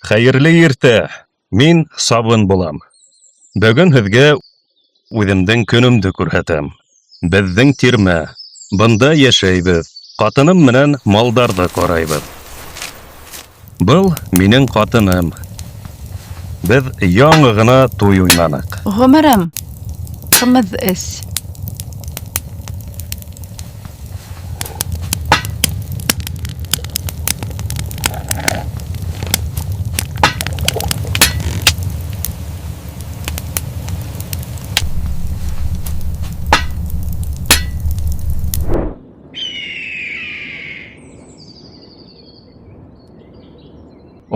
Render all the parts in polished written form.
Хәерле иртә! Мин Сабын булам. Бөгөн һеҙгә үҙемдең көнөмдө күрһәтәм. Беҙҙең тирмә. Бында йәшәйбеҙ. Ҡатыным менән малдарҙы ҡарайбыҙ. Был минең ҡатыным. Беҙ яңы ғына туй уйнаныҡ. Ғүмерем, ҡымыҙ эс.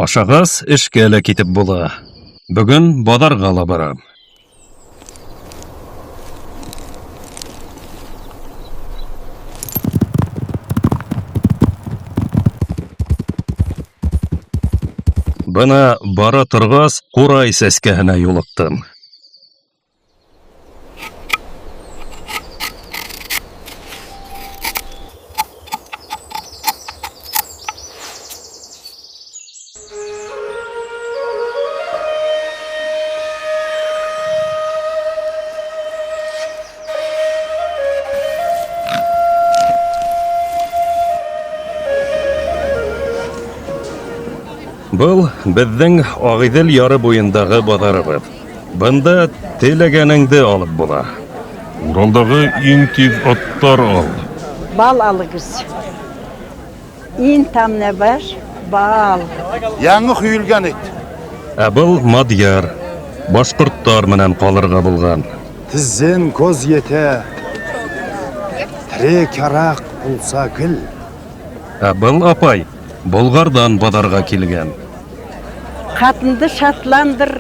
Ашағас, эшкә лә китеп була. Бөгөн баҙарға ла барам. Бына бара торғас, ҡурай сәскәһенә юлыҡтым. Был беҙҙең Ағиҙел яры буйындағы баҙарыбыҙ. Бында теләгәнеңде алып була. Уралдағы иң тиҙ аттар ал. Бал алығыҙ. Иң тәмле бер бал. Яңы һөйөлгән ит. Ә был Мадьяр, башҡорттар менән ҡалырға булған. Тездән көз етә, терек яраҡ булса гел. Ә был апай Болгарҙан баҙарға килгән. Ҡатынды шатландыр,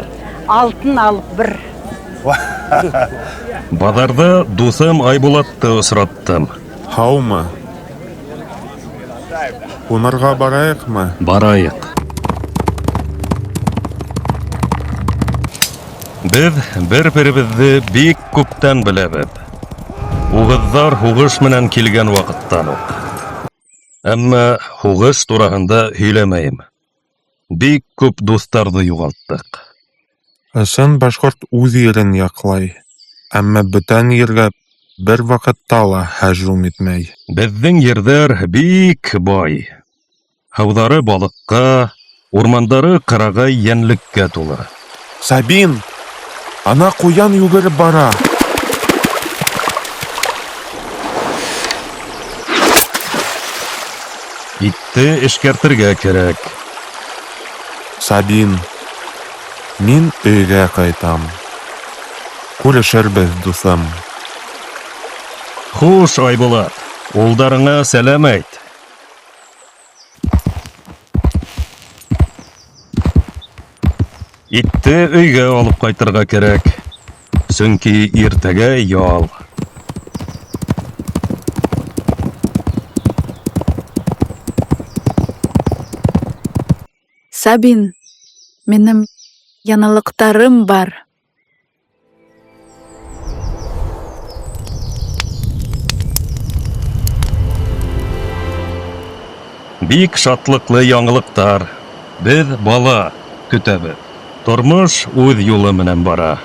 алтын алып бир. Баҙарҙа дуҫым Айбулатты осраттым. Һаумы? Һунарға барайыҡмы? Барайыҡ. Беҙ бер-беребеҙҙе бик күптән беләбеҙ. Уғыҙҙар һуғыш менән килгән ваҡыттан уҡ. Әммә һуғыш тураһында һөйләмәйем. Бик күп дуҫтарҙы юғалттыҡ. Ысын башҡорт үҙ ерен яҡлай, әммә бүтән ергә бер ваҡытта ла һөжүм итмәй. Беҙҙең ерҙәр бик бай. Һыуҙары балыҡҡа, урмандары ҡырағай йәнлеккә тулы. Сабин! Ана ҡуян йүгереп бара! Итте эшкәртергә кәрәк. Сабин, мин өйгә ҡайтам. Күрешербеҙ, дуҫым. Хуш, Айбулат, улдарыңа сәләм әйт. Итте өйгә алып ҡайтырға кәрәк. Сөнки иртәгә ял. Сабин, минең яңылыҡтарым бар. Бик шатлыҡлы яңылыҡтар. Беҙ бала көтәбеҙ. Тормош үҙ юлы менән бара.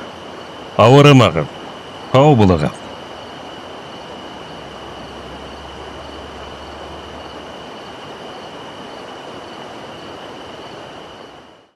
Ауырымағыҙ. Һау булығыҙ.